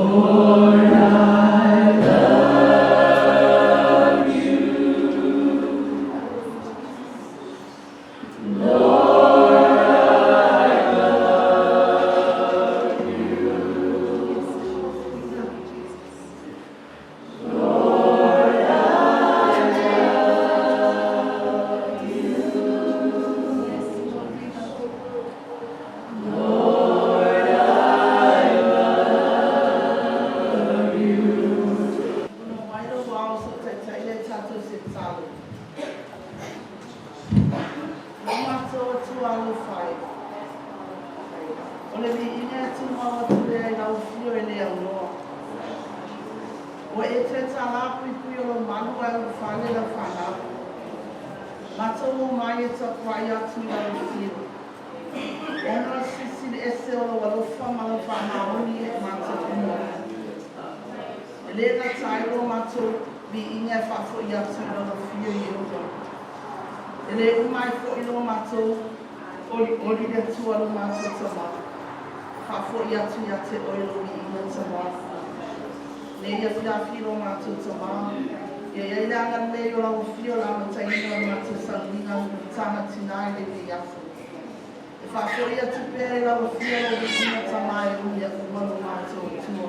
Lord, I love you. Lord, I love you. Lord, I love you. Lord, I love you. Ono mai lou ao so taitai ai tatou i se tatalo. Lo matou Atua alofa e, o le viiga e tumau atu lea i lau afio e le aunoa. Ua e toe tālā puipui o lou malu ae ulufale lau fanau. Matou omai e tapuai atu i lau afio. Ona o le silisili ese o lou alofa ma lau faamaoni ia i matou uma. E le gata ai lo matou viiga e faafoi atu i lau afio Ieova. E le uma ai foi lo matou olioli i le Atua lo matou Tama. Faafoi atu ia te oe lou viiga Tama. Nei afiafi lo matou Tama, ia i ai le agalelei o lau afio i le amataina o le matou sauniga mafutaga tinā i lenei aso. E faafoi atu pea i lau afio lou viiga Tama e o mea uma lo matou Atua.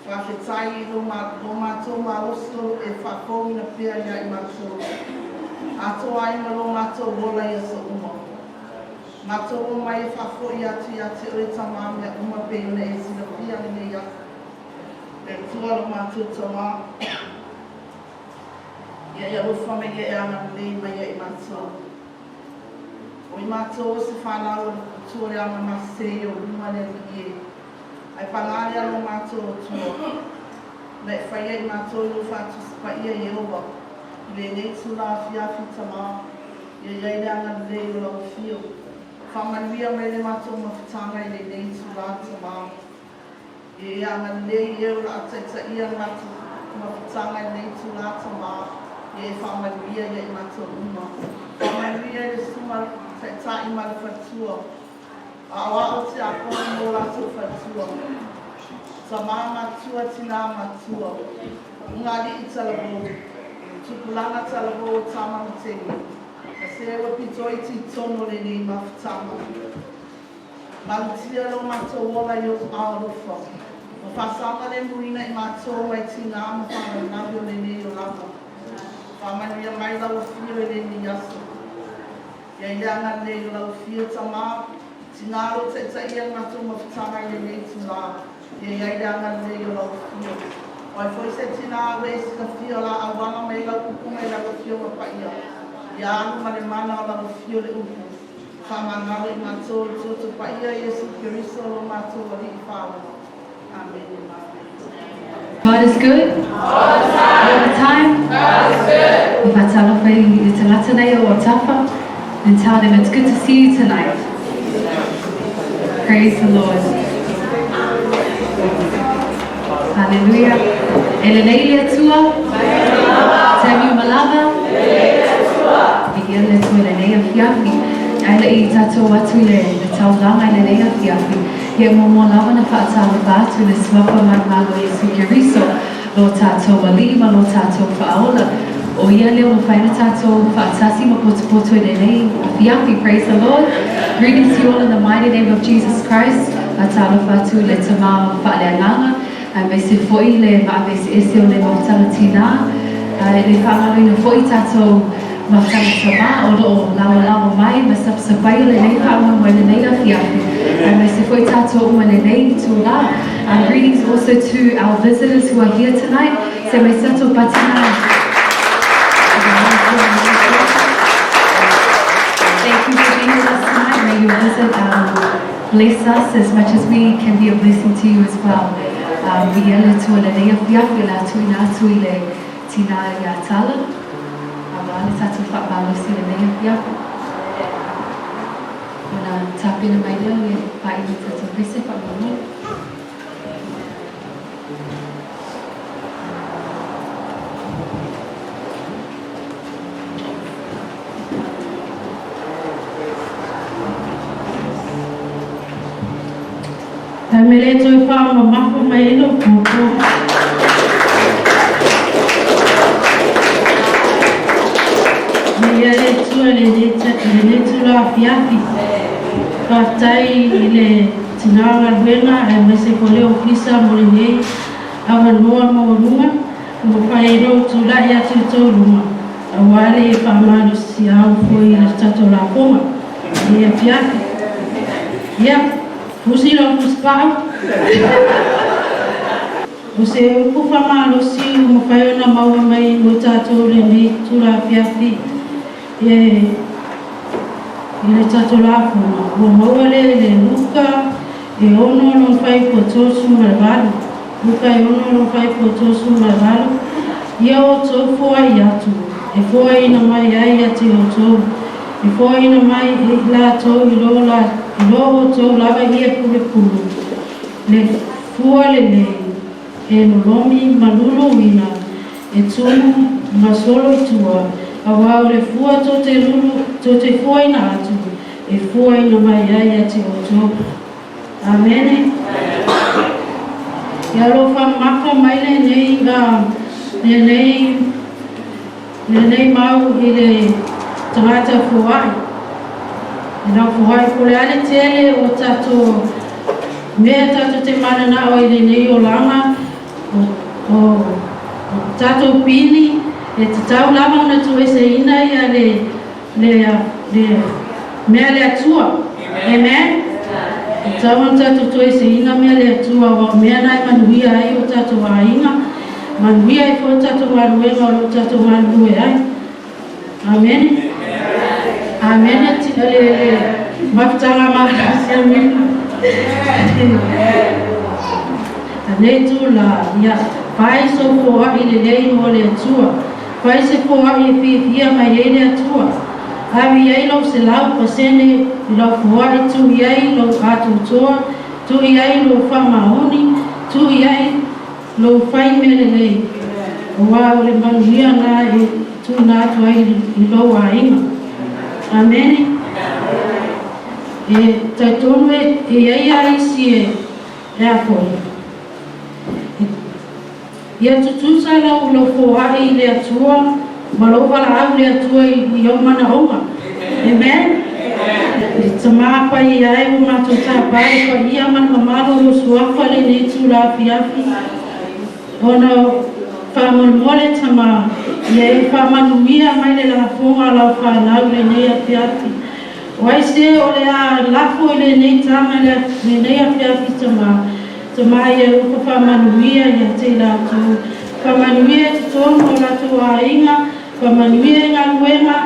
Faafetai i lo matou malosi o e faafouina pea ia i matou. Atoa ai ma lo matou ola i aso uma. Matou omai e faafoi atu ia te oe Tama mea uma pei ona e silafia lenei aso. E Atua lo matou Tama, ia e alofa ma ia e agalelei mai ia i matou. O i matou o se fanau o le Atua le agamasese i ou luma le Alii e. Ae pagā lea lo matou Atua, na e faia i matou i lou faatusi paia Ieova, i lenei itula afiafi Tama, ia i ai le agalelei o lau afio. Faamanuia mai le matou mafutaga i lenei itula Tama. Ia e agalelei e o le a taitaia le matou mafutaga i lenei itula Tama, ia e faamanuia ia i matou uma. Faamanuia i le susuga taitai ma le faletua, aoao tiakono ma o latou faletua. Tama matua, tinā matua, ulugalii talavou, tupulaga talavou o tama ma teine, ma se ua pito iti i totonu o lenei mafutaga. Malutia lo matou ola i ou aao alofa, ma faasaogalemuina i matou mai tigā ma faalavelave o lenei olaga. Faamanuia mai lau afio i lenei aso. Ia i le agalelei o lau afio Tama, tinā o lo o taitaia le matou mafutaga i lenei itulā, ia i ai le agalelei o lau afio. O ai foi se tinā ua e silafia o le a auala mai lau upu mai lau Afioga Paia, ia alu ma le mana o lau afio le upu. Faamagalo i matou i le Toto Paia Iesu Keriso lo matou Alii Faaola. Amene ma amene. God is good. All the time. All the time. God is good. E faatalofa i le tagata nei o autafa and tell them it's good to see you tonight. Praise the Lord. Hallelujah. E lelei le Atua. Taimi uma lava. Viia le Atua i lenei afiafi. Ae le i tatou atu i le taulaga i lenei afiafi, ia e muamua lava ona faatalofa atu i le Suafa manumalo o Iesu Keriso, lo tatou Alii ma lo tatou Faaola. O ia lea ua mafai ona tatou faatasi ma potopoto i lenei afiafi. Praise the Lord. Greetings to you all in the mighty name of Jesus Christ. Faatalofa atu i le Tama faaleagaga, aemaise foi le maaveseese o le mafutaga tinā, e le faagaloina foi tatou mafutaga tamā o lo o lagolago mai ma sapasapaia lenei faamoemoe lenei afiafi, aemaise foi tatou uma i lenei itulā. Greetings also to our visitors who are here tonight. Se mai tatou patina. Thank you for being with us tonight. May your visit bless us as much as we can be a blessing to you as well. Viia le Atua i lenei afiafi o le a tuuina atu i le tinā iā Tala, aua le tatou faamalosi i lenei afiafi. Ona tapena mai lea o le pāʻina o tatou pese faamolemole. Ae mea lē toe faamamafa mai ai lou toto. Viia le Atua i lenei itula afiafi. Faafetai i le tina o galuega aemaise foi le Ofisa mo lenei avanoa maualuga ua mafai ai ona ou tulai atu i tou luma aua le faamalosiau foi i le tatou lafoga i lenei afiafi. Ia, fusi lau fusipau. O se upu faamalosi ua mafai ona maua mai mo tatou i lenei itula afiafi e i le tatou lafoga, ua maua lea i le Luka e 6 lona fuaiupu e 38. Luka e 6 lona fuaiupu e 38, Ia outou foai atu, e foaiina mai ai ia te outou, e foaiina mai e i latou i lo outou lava ia pulepulu, le fua lelei, e lolomi ma luluina, e tumu ma solo i tua, auā o le fua tou te lulu tou te fuaina atu, e fuaina mai ai ia te outou. Amene. Ia alofa mamafa mai lenei lenei lenei mau i le tagata foai. I lau foai, po o le a le tele o tatou mea tatou te mananao ai i lenei olaga, o tatou pili, e tatau lava ona tuueseina ia le le le mea a le Atua. Amen. E tatau ona tatou tuueseina mea a le Atua, aua o mea na e manuia ai o tatou aiga, manuia ai foi o tatou galuega o lo o tatou galulue ai. Amene. Amene le le mafutaga malosi. Amene. Lenei itula, ia fai sou foai lelei mo le Atua. Fai se foai e fiafia mai ai le Atua. Ave i ai lou 100% i lau foai, tuu i ai lou atoatoa, tuu i ai lou faamaoni, tuu i ai lou fai mea lelei, aua o le manuia na e tuuina atu ai i lou aiga. Amene. E talitonu e i ai lava isi e a foi. Ia tutusa lau lau foai i le Atua ma lou valaau i le Atua i ou manaoga. Amen. Le Tama Paia e, ua matou tapa i le paia ma le mamalu o lou Suafa i lenei itula afiafi, ona faamolemole, Tama, ia e faamanuia mai le lafoga a lau fanau i lenei afiafi. O ai se o le a lafo i lenei taga i lenei afiafi, Tama, Tama, ia e alofa faamanuia ia te i latou. Faamanuia i totonu o latou aiga, faamanuia i galuega,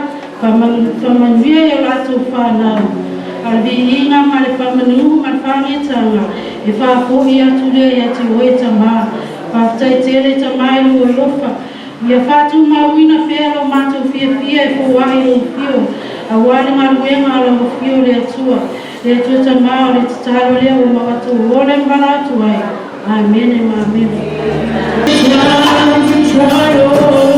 faamanuia i o latou fanau. A le viiga ma le faamanu ma le faagietaga e faafoi atu lea ia te oe, Tama. Faafetai tele, Tama, i lou alofa. Ia faatumauina pea lo matou fiafia e foai i lou afio, aua le galuega a lau afio, le Atua. Le Atua Tama, o le tatalo lea ua matou ole ma valaau atu ai. Amene ma amene. Times and trials,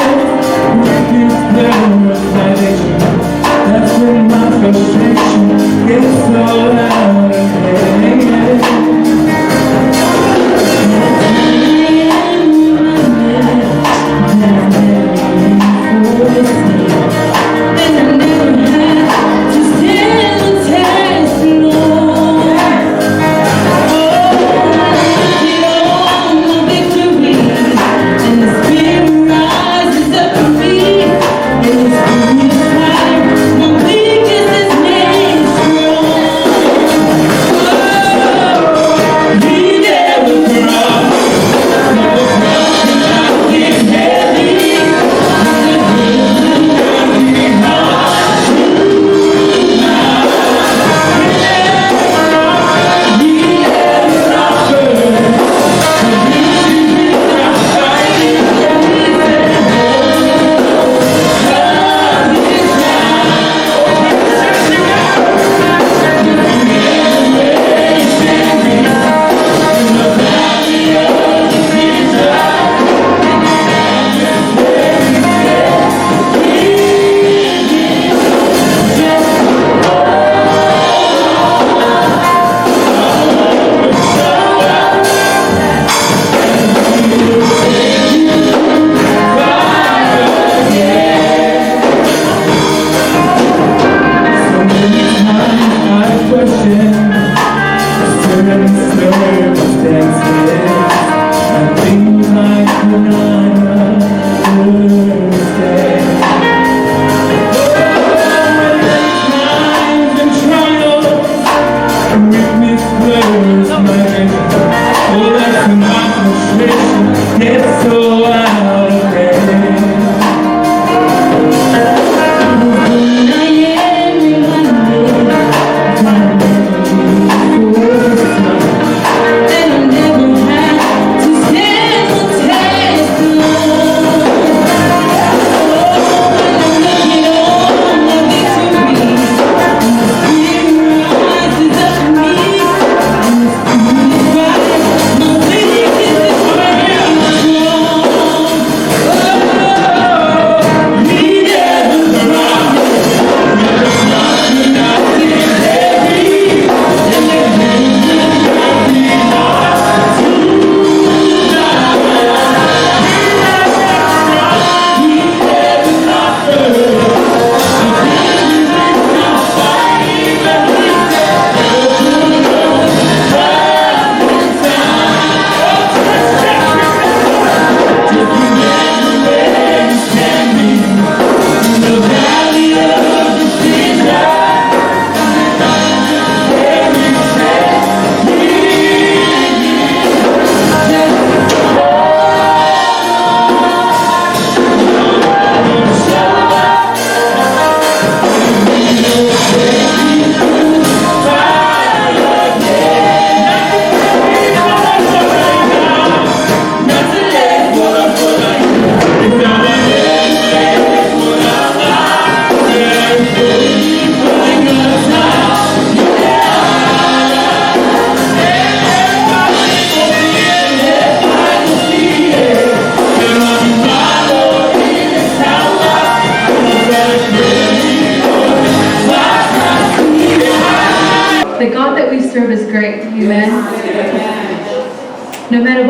refuse realization. That's when my frustration gets so out of hand. I am reminded that I've never been forsaken, and I never had to stand the test alone. Oh, I look at all my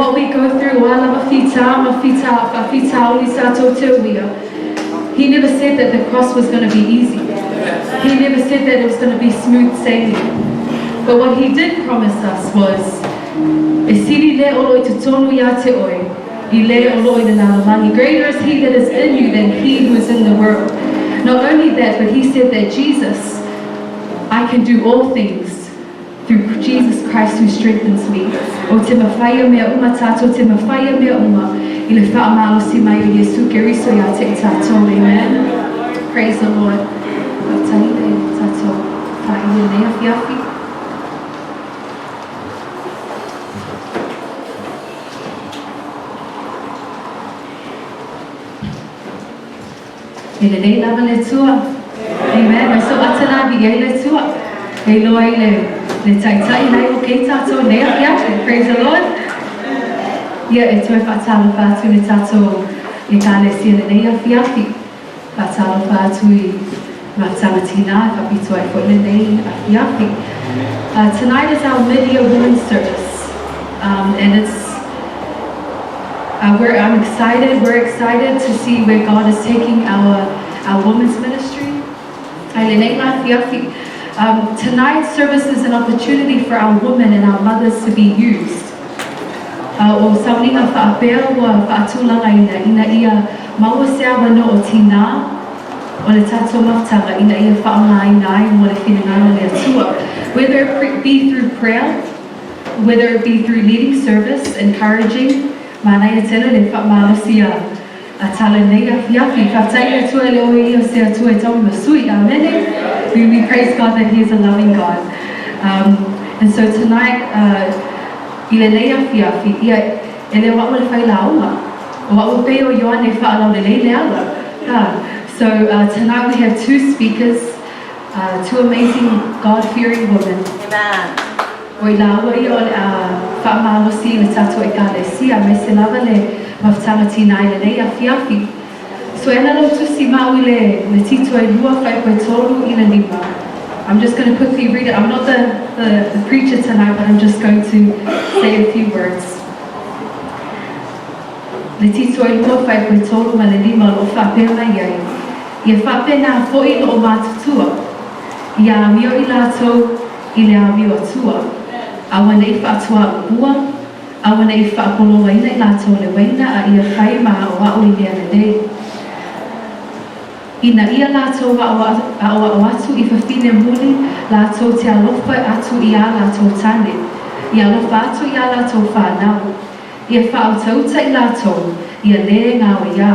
what we go through, o a lava fitā ma fitā, faafitauli tatou te uia, He never said that the cross was going to be easy. He never said that it was going to be smooth sailing. But what he did promise us was, E sili le o lo o i totonu iā te oe, i le o lo o i le lalolagi. Greater is he that is in you than he who is in the world. Not only that, but he said that Jesus, I can do all things through Jesus Christ who strengthens me. O te mawhai ia mea uma tātou, te mawhai ia mea uma i le whaamalosi mai o Iesu Keriso iā te i tātou. Amen. Praise the Lord. Whakatahi le tātou whahine nei awhiawhi. E lelei lava le Atua. Amen. Mai so atana vi ai le Atua. E iloa ai le, le taitai lai o kei tātou nei afiafi. Praise the Lord. Ia, e toe whaatalofa atu le tātou Ekalesia lenei afiafi. Whaatalofa atu i ngā tāngata e whapito ai fo'i lenei afiafi. Tonight is our mid-year women's service. And it's we're, I'm excited, we're excited to see where God is taking our, our women's ministry. Tonight's service is an opportunity for our women and our mothers to be used. O sauniga faapea ua faatulagaina ina ia maua se avanoa o tinā o le tatou mafutaga ina ia faaaogaina ai mo le finagalo o le Atua, whether it be through prayer, whether it be through leading service, encouraging, manaia tele le faamalosi a a tala nei afiafi. Faafetai i le Atua e le o ia o se Atua e tau ma sui. Amene. We, we praise God that He is a loving God. And so tonight, i lenei afiafi, ia, e le o a'u e le fai lauga. O a'u e pei o Ioane e faalaulelei le ala. Ha. So tonight we have two speakers, two amazing God-fearing women. Amen. O i lāua ia o le a faamalosi i le tatou Ekalesia, aemaise lava le mafutaga tinā i lenei afiafi. So e ana lou tusi ma au i le le Tito e lua faaipoe tolu i le lima. I'm just going to quickly read it. I'm not the, the, the preacher tonight, but I'm just going to say a few words. Le Tito e lua faaipoe tolu ma le lima o loo faapea mai ai, Ia faapena fo'i loo matutua, ia amio i latou i le amio Atua, auaneʻi faatuaʻupua, auaneʻi faapoloaina i latou le uaina a ia fai ma aʻoaʻo i mea lelei. Ina ia latou aʻoaʻo atu i fafine muli latou te alofa atu iā latou tane, ia alofa atu iā latou whanau, ia faautauta i latou, ia lē gaoiā,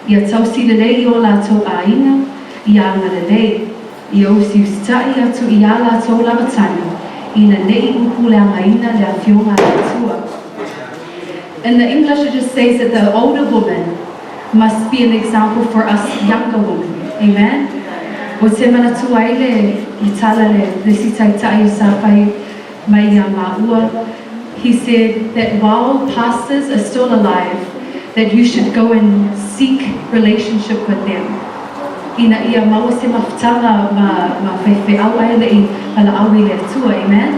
ia tausi lelei i o latou ʻāina, ia agalelei, Ia usiusitaʻi atu iā latou lava tane, ina neʻi upu leagaina le afioga a le Atua. In the English it just says that the older woman must be an example for us younger women. Amen? O te manatu ai le le tala le le isi taitai o sa fai mai iā māua, he said that while pastors are still alive, that you should go and seek relationship with them. Ina ia maua se mafutaga ma ma faifeau ae leʻi valaau i le Atua. Amen?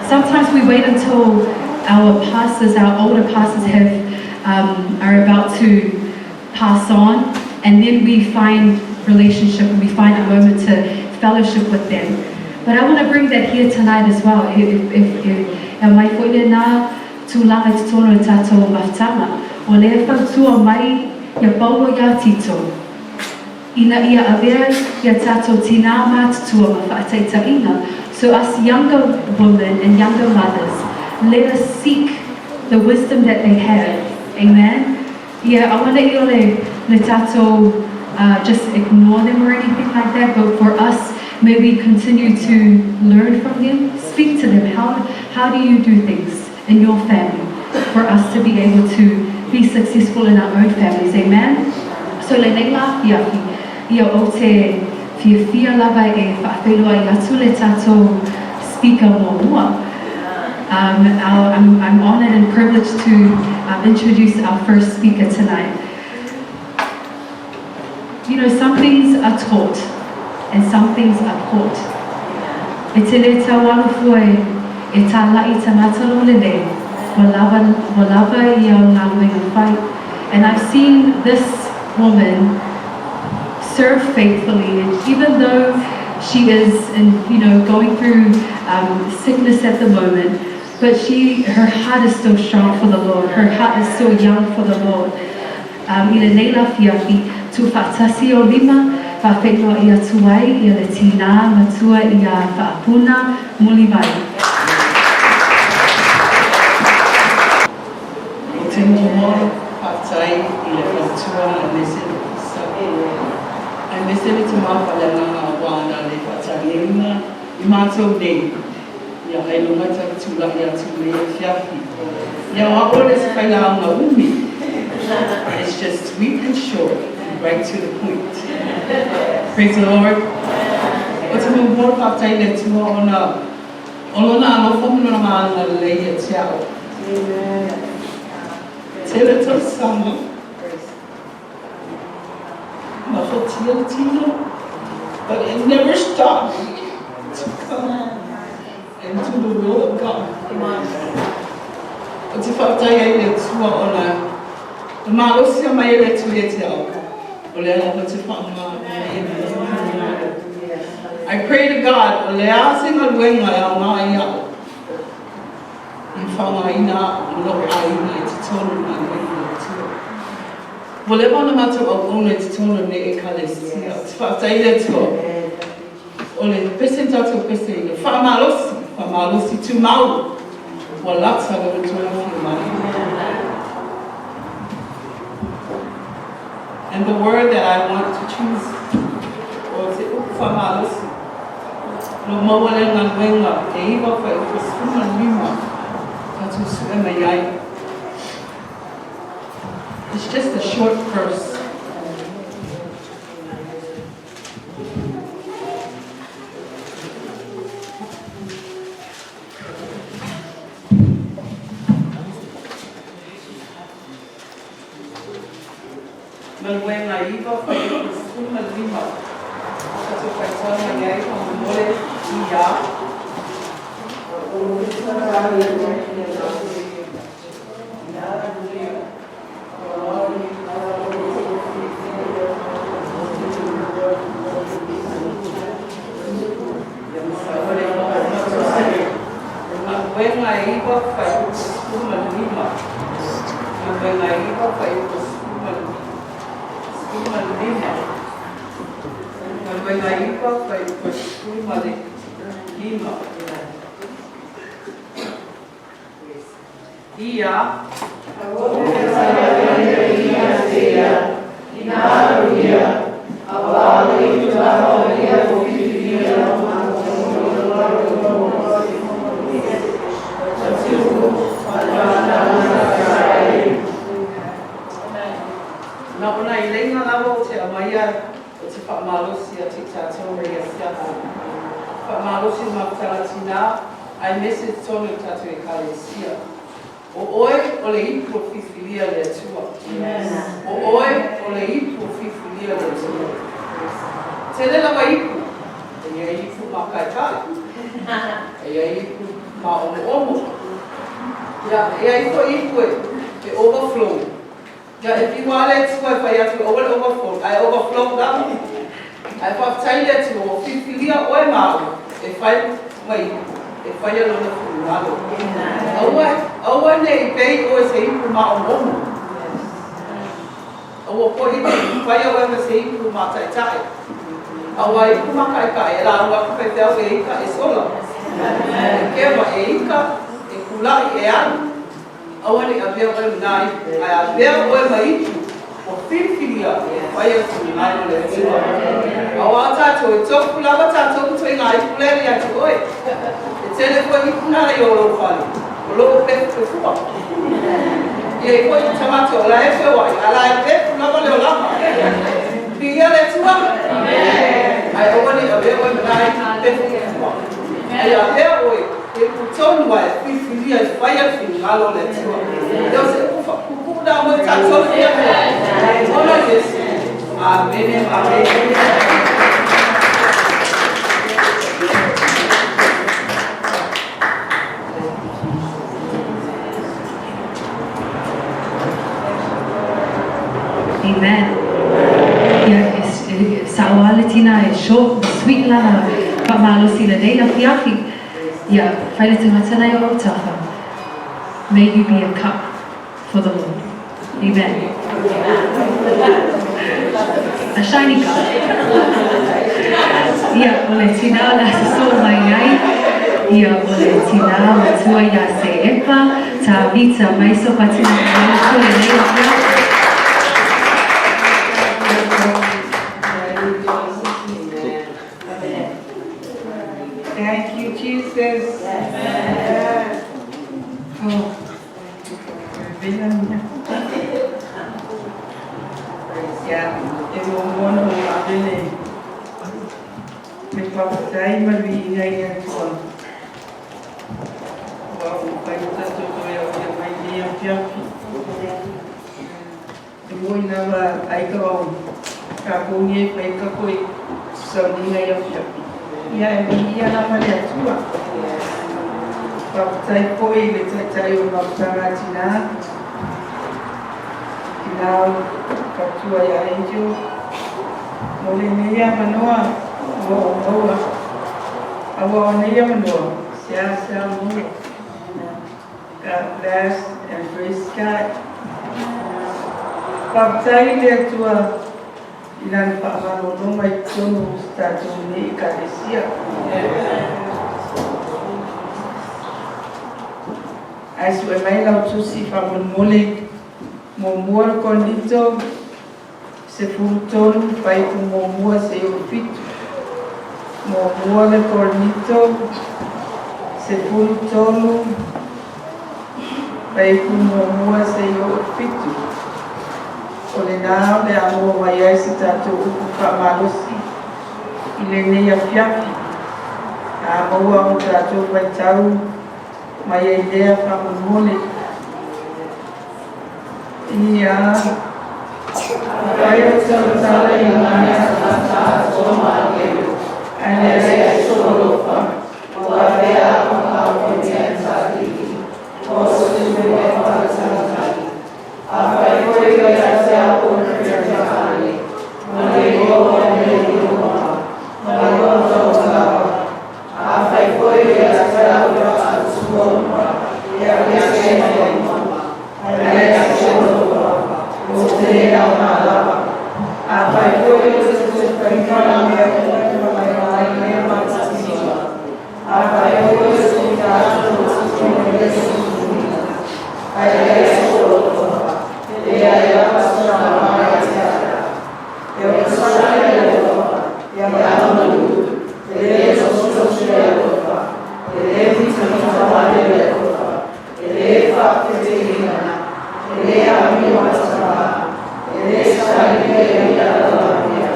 Sometimes we wait until our pastors, our older pastors have um, are about to pass on, and then we find relationship and we find a moment to fellowship with them. But I want to bring that here tonight as well. If, if, if, e mai fo'i lenā tulaga i totonu o le tatou mafutaga, o lea fautua mai ia Paulo iā Tito, ina ia avea ia tatou tinā matutua ma faataitaiga. So us younger women and younger mothers, let us seek the wisdom that they have. Amen? Ia, auaneʻi o le le tatou just ignore them or anything like that, but for us, may we continue to learn from them, speak to them, how, how do you do things in your family, for us to be able to be successful in our own families, amen? So lenei la afiafi, ia ou te fiafia lava e faafeiloai atu le tatou speaker muamua. Um, our, I'm, I'm honored and privileged to introduce our first speaker tonight. You know, some things are taught and some things are caught. E tele tau alofua e, e tālaʻi tangata lo lelei. Ua lava, ua lava ia o galuega fai. And I've seen this woman serve faithfully, and even though she is in, going through sickness at the moment, but her heart is still strong for the Lord. Her heart is still young for the Lord. I lenei la afiafi, tuufaatasi o lima, faafeiloai atu ai ia le tinā matua ia Faapuna Mulivai. O te muamua faafetai i le faletua aemaise le Ofisa aemaise le Tama Faaleagaga ua na le faataliaina i matou nei ia ailoga e tatou tulai atu i lenei afiafi. Ia o au o le isi failauga umi. It's just sweet and short and right to the point. Praise the Lord. O te muamua faafetai i le Atua ona o lona alofa ma lona agalelei ia te au. Tele tausaga mafatia le tino, but it never stopped me to come and do the will of God. O te faafetai ai le Atua ona na malosia mai e le Atua ia te au. O lea lava te faaaoga mai e lona. I pray to God, o le a se galuega e aoga ai au, i faaaogaina au ma lou aiga i totonu o galuega a le Atua. Ua leva ona matou auauna i totonu o lenei Ekalesia. Ou te faafetai i le Atua, o le pese na tatou peseina, faamalosi, faamalosi tumau, ua lata lona toe afio mai. And the word that I want to choose, o se upu faamalosi, lo maua lea galuega e 9 fuaiupu 15, tatou sue mai ai. It's just a short verse. Galuega 9 fuaiupu 15, tatou faitau mai ai faamolemole ia. Galuega 9 fuaiupu 15. Galuega 9 fuaiupu 15. Galuega 9 fuaiupu 15. Ia. Na o nai leiga lava o te aumaia o te faamalosi atu i tatou nei afiafi. Faamalosi le mafutaga tinā, aemaise totonu o tatou Ekalesia. O oe o le ipu o filifilia le Atua. O oe o le ipu o filifilia le Atua. Tele lava ipu. E iai ipu mākaekae. E iai ipu māomoomo. Ia, e iai foi ipu e overflow. Ia, e fiu lava le Atua e fai atu aua le overflow, ae overflow lava. Ae faafetai le Atua ua filifilia oe ma au e fai ma ipu, e faia lona finagalo. Aua, aua ne i pei oe se ipu māomoomo. Aua foi ne i faia oe ma se ipu mātaetae. Aua ipu mākaʻikaʻi, e lauga atu faifeau e ika e sola. E kewa e ika, e kulaʻi e alu. Aua ne i avea oe ma nā ipu, ae avea oe ma ipu ua filifilia e faia finagalo o le Atua. Auā tātou, e tofu lava tātou ma ituaiga ipu lea ia te oe. E tele foi ipu nā i o lou fale, o lo o pefupefua. Ia i foi tagata o la e feoai, a la e pefu lava le olaga. Viia le Atua. Ae aua ne i avea oe ma nā ipu pefupefua. Ae avea oe e ipu tonu ae filifilia e faia le finagalo o le Atua. Ia o se upu faapuupuu lena mo i tatou i lenei afiafi. Ona Iesu. Amene, amene. Amen. Ia, e sao lava le tina e short and sweet lana faamalosi i lenei afiafi. Ia, fai le tagata na i ou autafa. May you be a cup for the Lord. Amen. A shiny cup. Ia, o le tina o le a sosoo mai ai. Ia, o le tina matua ia Seepa, Tavita mai Sopatina mai le Atua i lenei afiafi. Thank you, Jesus. Yes. Oh, ia, e muamua ona ou ave le le faafetai ma le viiga i le Atua ua mafai ona tatou toe aulia mai i lenei afiafi. E moni lava ai ka o tatou nei e fai ai tatou sauniga i afiafi, ia e viia lava le Atua. Faafetai foi i le Taitai o le Mafutaga a Tina, Tina Fautua ia Angel, mo lenei avanoa ua ou maua, aua o nei avanoa, seasea maua. God bless and praise God. Faafetai i le Atua i Lana faamalologa i totonu o si tatou nei Ekalesia. Ae sue mai lau tusi faamolemole, muamua le Korinito 13 fuaiupu muamua seia oo i le 7. Muamua le Korinito 13 fuaiupu muamua seia oo i le 7. O lena o le a maua mai ai se tatou upu faamalosi i lenei afiafi. A maua o tatou faitau mai ai lea faamolemole. Ia afai o tautala i mea ae leai sou alofa, ua avea au ma mea taavili, o se mea faatalitali. Afai foi ia te au o le mea ma le igoa o le igoa, ma le tautala. Afai foi ia te au le faatua uma, ia mea uma, ae leai sou alofa, ua le aoga lava. Afai foi ou te tufaina mea uma e faamaea ai mea mautinoa, afai foi ou te tuuina atu lou toto mo mea tusituina, ae leai sou alofa, e leai lava sona aoga ia te au. E onosai le alofa, e agamalu, e le tositosi le alofa, e le mitamitavale le alofa, e le faafeteina, e le amio matagā, e le saili e ia lalamea,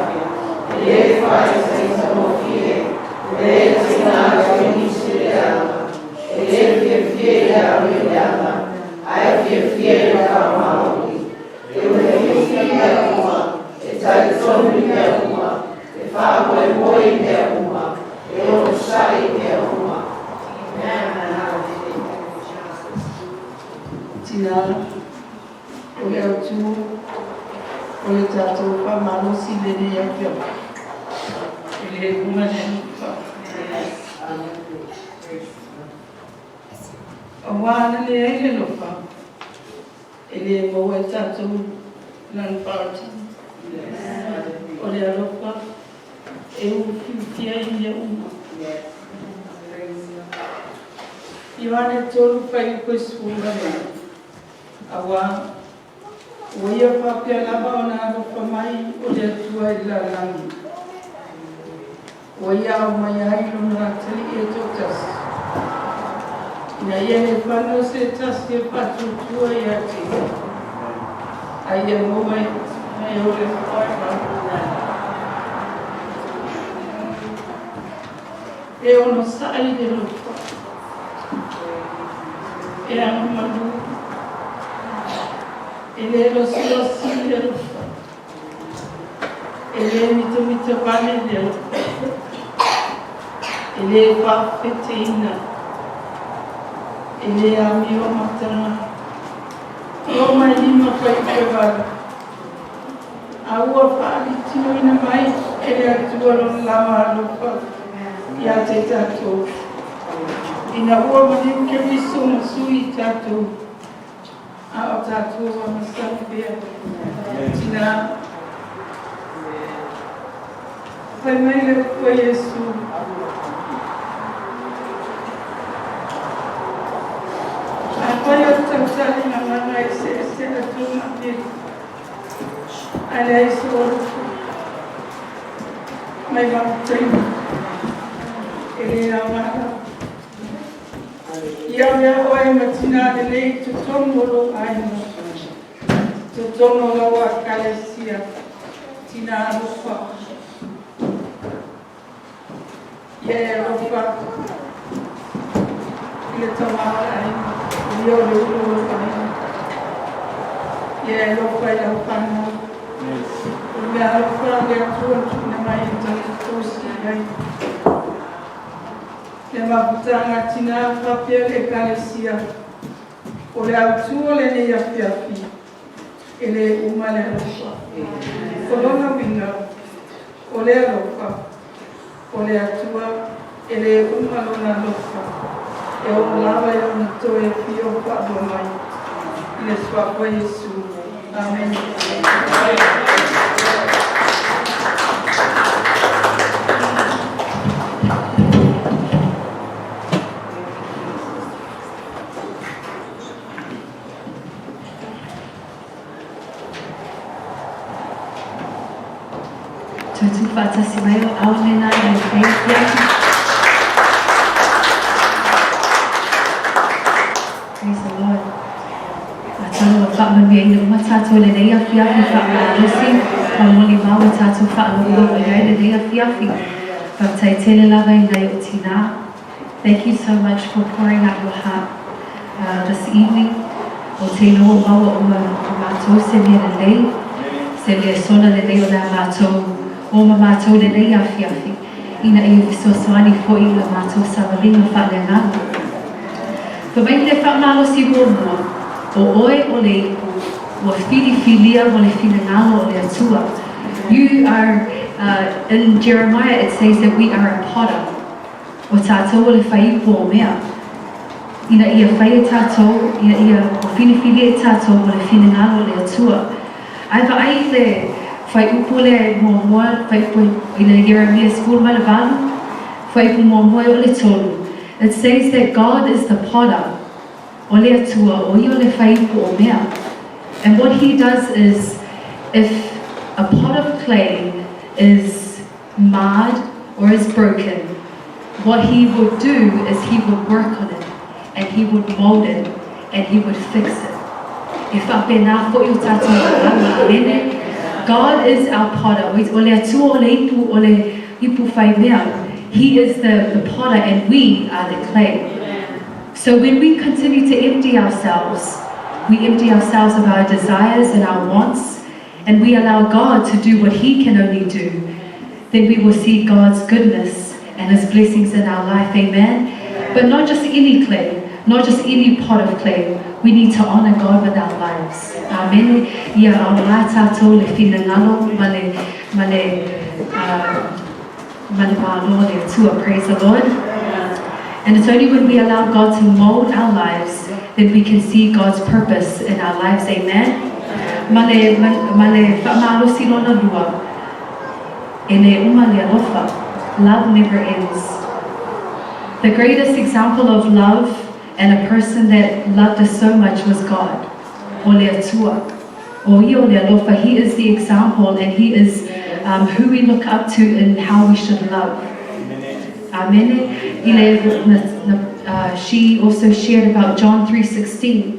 e le faaitaitagofie, e le tiga atu i nisi le leaga, e le fiafia i le amio leaga, ae fiafia i le faamaoni. E ufiufi i mea uma, e talitonu i mea uma, e faamoemoe i mea uma, e onosai i mea uma. Tina, o le autu o le tatou faamalosi i lenei afiafi, e le luga le alofa. Aua a leai le alofa, e le maua e tatou lana faautaga. O le alofa e ufiufia ai mea uma. Ioane 3 fuaiupu e 18, aua ua ia faapea lava ona alofa mai o le Atua i le lalolagi, ua ia aumaia ai Lona Atalii e toatasi, ina ia le fano se tasi e faatuatua ia te ia, a ia maua e ola E onosai le alofa, e agamalu, e le losilosi le alofa, e le mitamitavale le alofa, e le faafeteina, e le amio mataga. Roma 5 fuaiupu e 8. A ua fa'alitinoina mai e le Atua lona lava alofa ia te tatou, ina ua maliu Keriso ma sui i tatou, a o tatou amasai pea. Tinā, fai mai le upu a Iesu, Afai o le tautali gagana e se'ese'e atu mapili, ae leai sou alofa, mai vaotaina, e lē aoga lava. Ia avea oe ma tinā lelei i totonu o lou aiga, totonu o lau ekalesia, tinā alofa. Ia e alofa i le tamā o le aiga, o ia o le ulu o lou aiga. Ia e alofa i lau fanau. O le mea alofa a le Atua na tuuina mai e tatou tausi i ai. Le mafutaga a tinā faapea le ekalesia, o le autū o lenei afiafi, e lē uma le alofa. O lona uiga, o le alofa, o le Atua e lē uma lona alofa, e oo lava i lona toe afio faalua mai. I le suafa o Iesu. Amene. Toe tuufaatasi mai o ao lena i le afiafi. Praise the Lord. Atonu ua faamanuiaina uma tatou i lenei afiafi faamalosi ma molimau ua tatou faalogologo i ai lenei afiafi. Faafetai tele lava i nai ou tinā. Thank you so much for pouring out your heart this evening. O te iloa ua maua uma e matou se mea lelei, se lesona lelei o le a matou o ma matou lenei afiafi, ina ia fesoasoani foi i la matou savaliga faaleagaga. Fai mai le faamalosi muamua, o oe o le ipu ua filifilia mo le finagalo o le Atua. You are, in Jeremiah it says that we are a potter. O tatou o le faiipu o mea. Ina ia fai e tatou, ina ia ua filifilia e tatou mo le finagalo o le Atua. Ae vaai i le fuaiupu lea muamua, fuaiupu i le Ieremia 18, fuaiupu muamua e oo i le tolu, it says that God is the potter, o le Atua, o ia o le faiipu o mea. And what he does is, if a pot of clay is marred or is broken, what he would do is he would work on it and he would mold it and he would fix it. E faapena foi o tatou agaga. Amene. God is our potter. O le Atua o le ipu, o le ipu fai mea. He is the potter and we are the clay. So when we continue to empty ourselves, we empty ourselves of our desires and our wants, and we allow God to do what He can only do, then we will see God's goodness and His blessings in our life. Amen. But not just any clay, not just any pot of clay. We need to honor God with our lives. Amen. Ia aoga tatou le finagalo ma le ma le ma le malo o le Atua. Praise the Lord. And it's only when we allow God to mold our lives that we can see God's purpose in our lives. Amen. Ma le ma le faamalosi lona lua, e lē uma le alofa. Love never ends. The greatest example of love and a person that loved us so much was God. O le Atua. O ia o le alofa. He is the example and He is who we look up to in how we should love. Amen. I le, na, na, she also shared about John 3:16.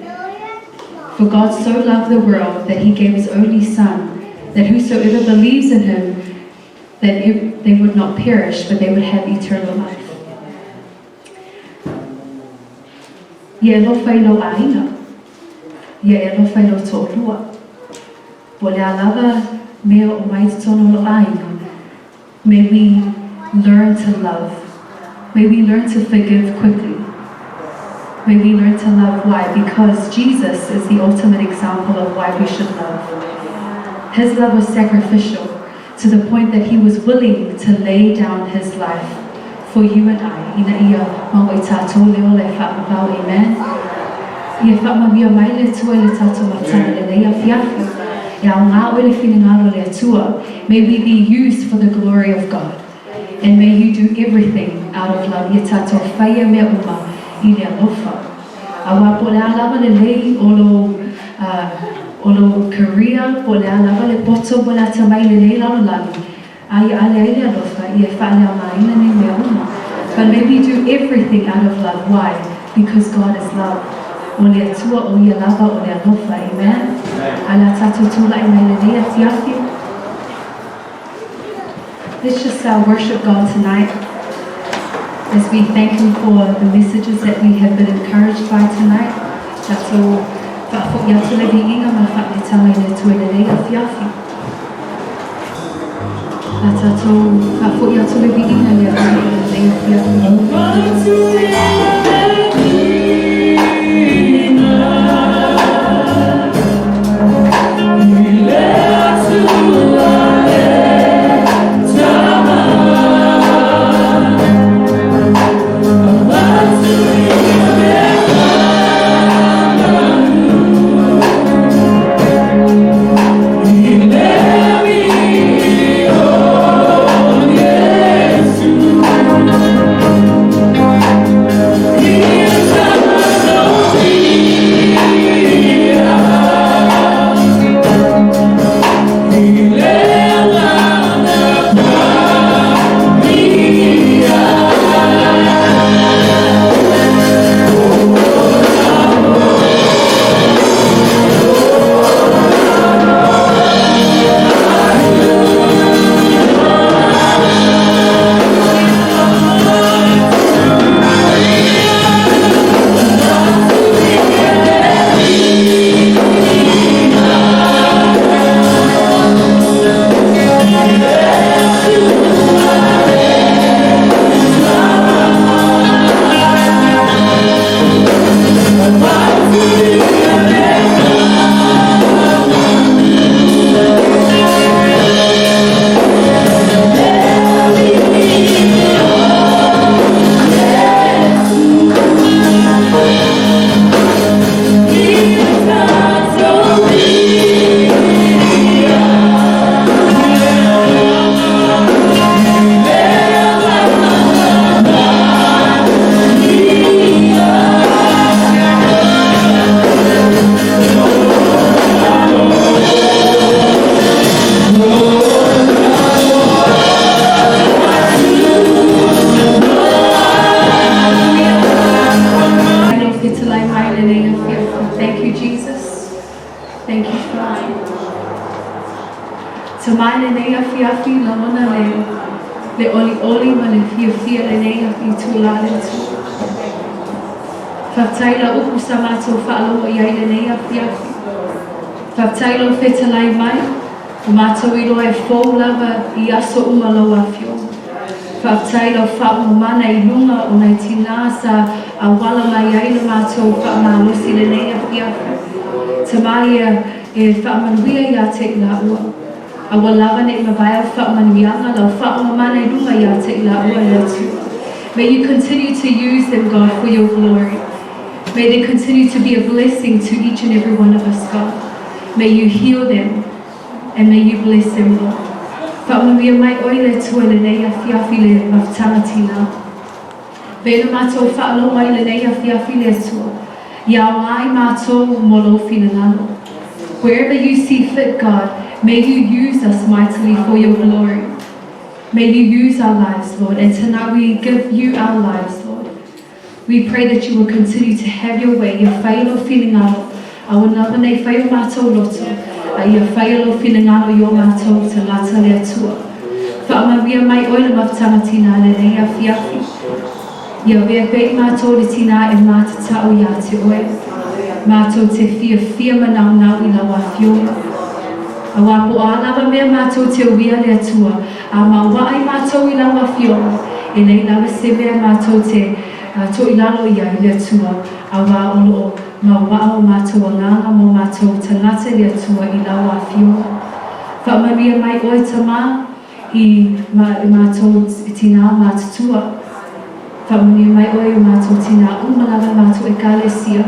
For God so loved the world that he gave his only son, that whosoever believes in him, that they would not perish, but they would have eternal life. Ia e alofa i lou aiga. Ia e alofa i lou toalua. Po o le a lava mea o mai i totonu o lou aiga. May we learn to love. May we learn to forgive quickly. May we learn to love. Why? Because Jesus is the ultimate example of why we should love. His love was sacrificial to the point that he was willing to lay down his life for you and I, ina ia maua i tātou le ola e faavavau. Amen. Ia faamanuia mai le Atua i le tatou mafutaga lenei afiafi. E aoga oe le finagalo o le Atua. May we be used for the glory of God. And may you do everything out of love. Ia tatou faia mea uma i le alofa. Aua po o le a lava le lei o lou, o lou career, po o le a lava le poto ma le atamai i lenei lalolagi, a ia ale ai le alofa, ia e faaleaogaina nei mea uma. But may we do everything out of love. Why? Because God is love. O le Atua o Ia lava o le alofa. Amen? A o le a tatou tulai mai lenei afiafi. Let's just worship God tonight as we thank Him for the messages that we have been encouraged by tonight. Tatou faafo'i atu le viiga ma le faaletanga i le Atua i lenei afiafi. A tatou faafo'i atu le viiga i le Atua i lenei afiafi. Fetalai mai lenei afiafi. Thank you, Jesus. Thank you, Father. Tamai lenei afiafi lagona le le olioli ma le fiafia lenei afi tula le Atua. Faafetai lau upu sa matou faalogo i ai lenei afiafi. Faafetai lou fetalai mai, ua matou iloa e fou lava i aso uma lou afioga. Faafetai lau faauma-mana i luga o nai tinā sa auala mai ai le matou faamalosi lenei afiafi. Tama ia e faamanuia iā te i laua. A ua lava nei mavae au faamanuiaga lau faauma-mana i luga iā te i laua e le Atua. May you continue to use them, God, for your glory. May they continue to be a blessing to each and every one of us, God. May you heal them and may you bless them, Lord. Faamanuia mai oe le Atua i lenei afiafi le mafutaga tinā. Vena matou faalogo ai lenei afiafi le Atua, ia aoga ai matou mo lou finagalo. Wherever you see fit, God, may you use us mightily for your glory. May you use our lives, Lord, and tonight we give you our lives, Lord. We pray that you will continue to have your way, ia whai lou finagalo, a ua lava nei whai o matou loto, a ia whai lou finagalo i o matou tagata le Atua. Faamanuia mai oe le mafutaga tinā lenei afiafi. Ia avea pea i matou le tinā e mātatao iā te oe. Matou te fiafia manaonao i lau afioga. Auā po o a lava mea matou te uia le Atua, A maua ai matou i lau afioga, e lei lava se mea matou te toilalo i ai le Atua, auā o loo mauaa o matou agaga mo matou tagata i le Atua i lau afioga. Faamanuia mai oe tamā i ma, i mātou tinā matutua. Faamanuia mai oe i mātou tinā uma lava mātou ekalesia.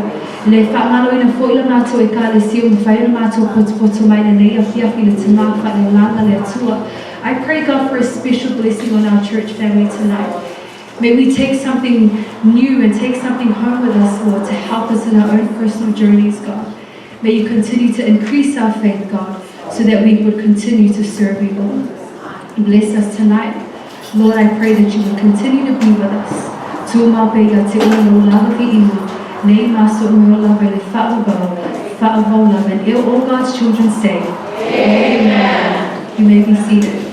Le faamaloina fo'i la mātou ekalesia ua mafai ona mātou potopoto mai lenei afiafi le tamā faaleolaga le Atua. I pray God for a special blessing on our church family tonight. May we take something new and take something home with us, Lord, to help us in our own personal journeys, God. May you continue to increase our faith, God, so that we would continue to serve you, Lord. Bless us tonight. Lord, I pray that you would continue to be with us. Tumau pea ia te oe lou lava viiga, nei ma so'o me o lava i le faavavau, faavavau lava. And all God's children say, Amen. You may be seated.